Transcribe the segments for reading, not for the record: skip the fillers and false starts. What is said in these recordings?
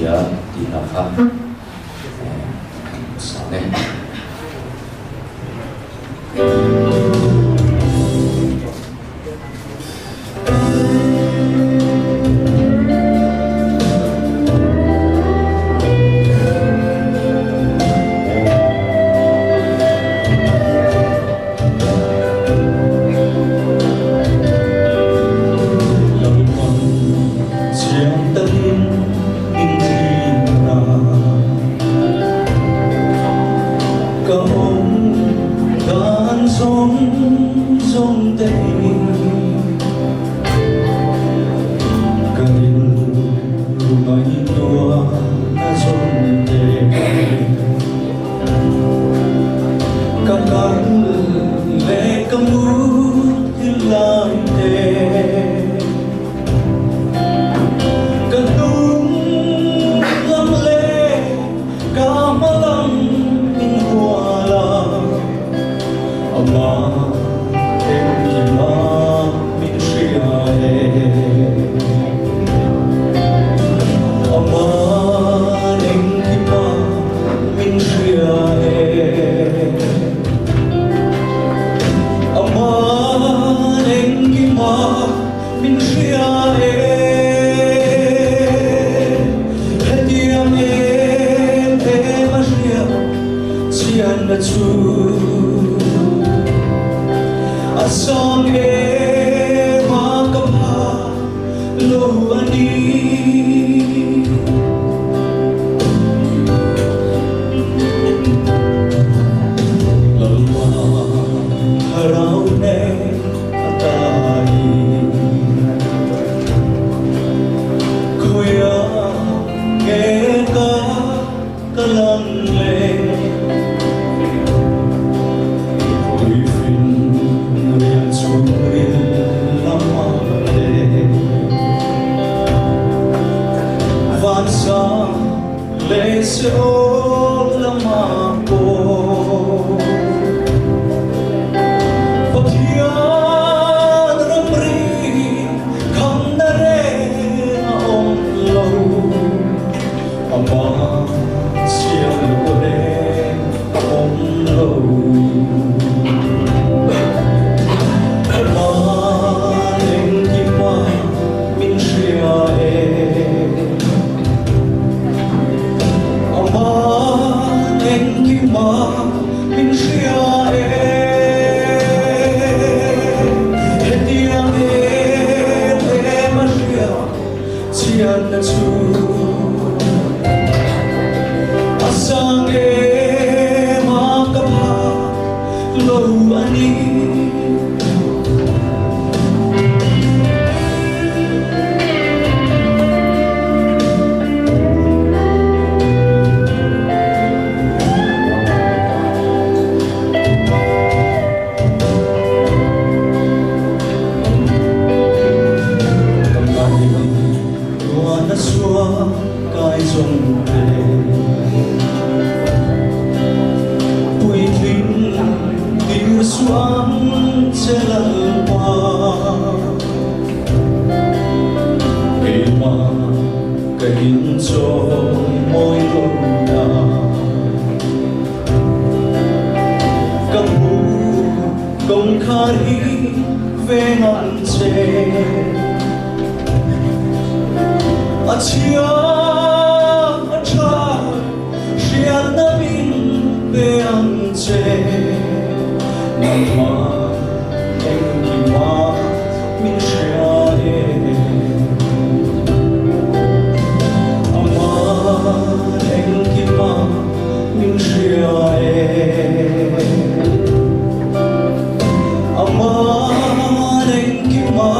hria tih hla kha kan sa ang e. Lalpan chiang takin min thlir a, ka awm dan zawng zawng te hi ka rilru ngaihtuahna zawng te. Ka kal leh ka mu hi lai te Ka hnung lam leh ka hma lam in hual a Amah engkima min hria e Amah engkima Min hria e Aman engkima min hria e Hetiang em em a hria chianna chu A sang em a ka pha lo a ni. Lalpa thlarau nen a tai Khawiah nge ka ka lang le Tuifin rian chhungril lamah le Vansang leh Seol lamah pawh Pathian ramri khamna reng a awm lo. Amah siam lo reng a awm lo. Amah engkima min hria e. Amah engkima min hria e. Hetiang em em a hria. Chianna chu a sang em a ka pha lo a ni. Ka ngaihtuahna chhuak kai zawng te Puitling tir suang che Lalpa Keimah ka inchawi mawi lo na. Ka hmu kawngkhar hi veng ang che A chhia a tha hriatna min pe ang che Nangmah engkimah min hria e Amah engkimah Min hria e Amah engkima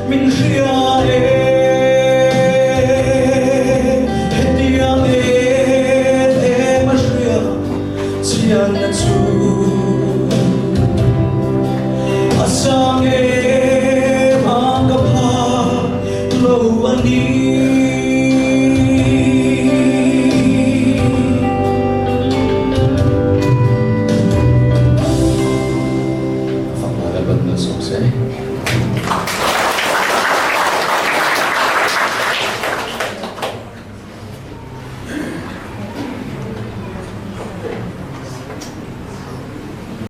min hria e Hetiang em em a hria chianna chu A sang em a ka pha lo a ni.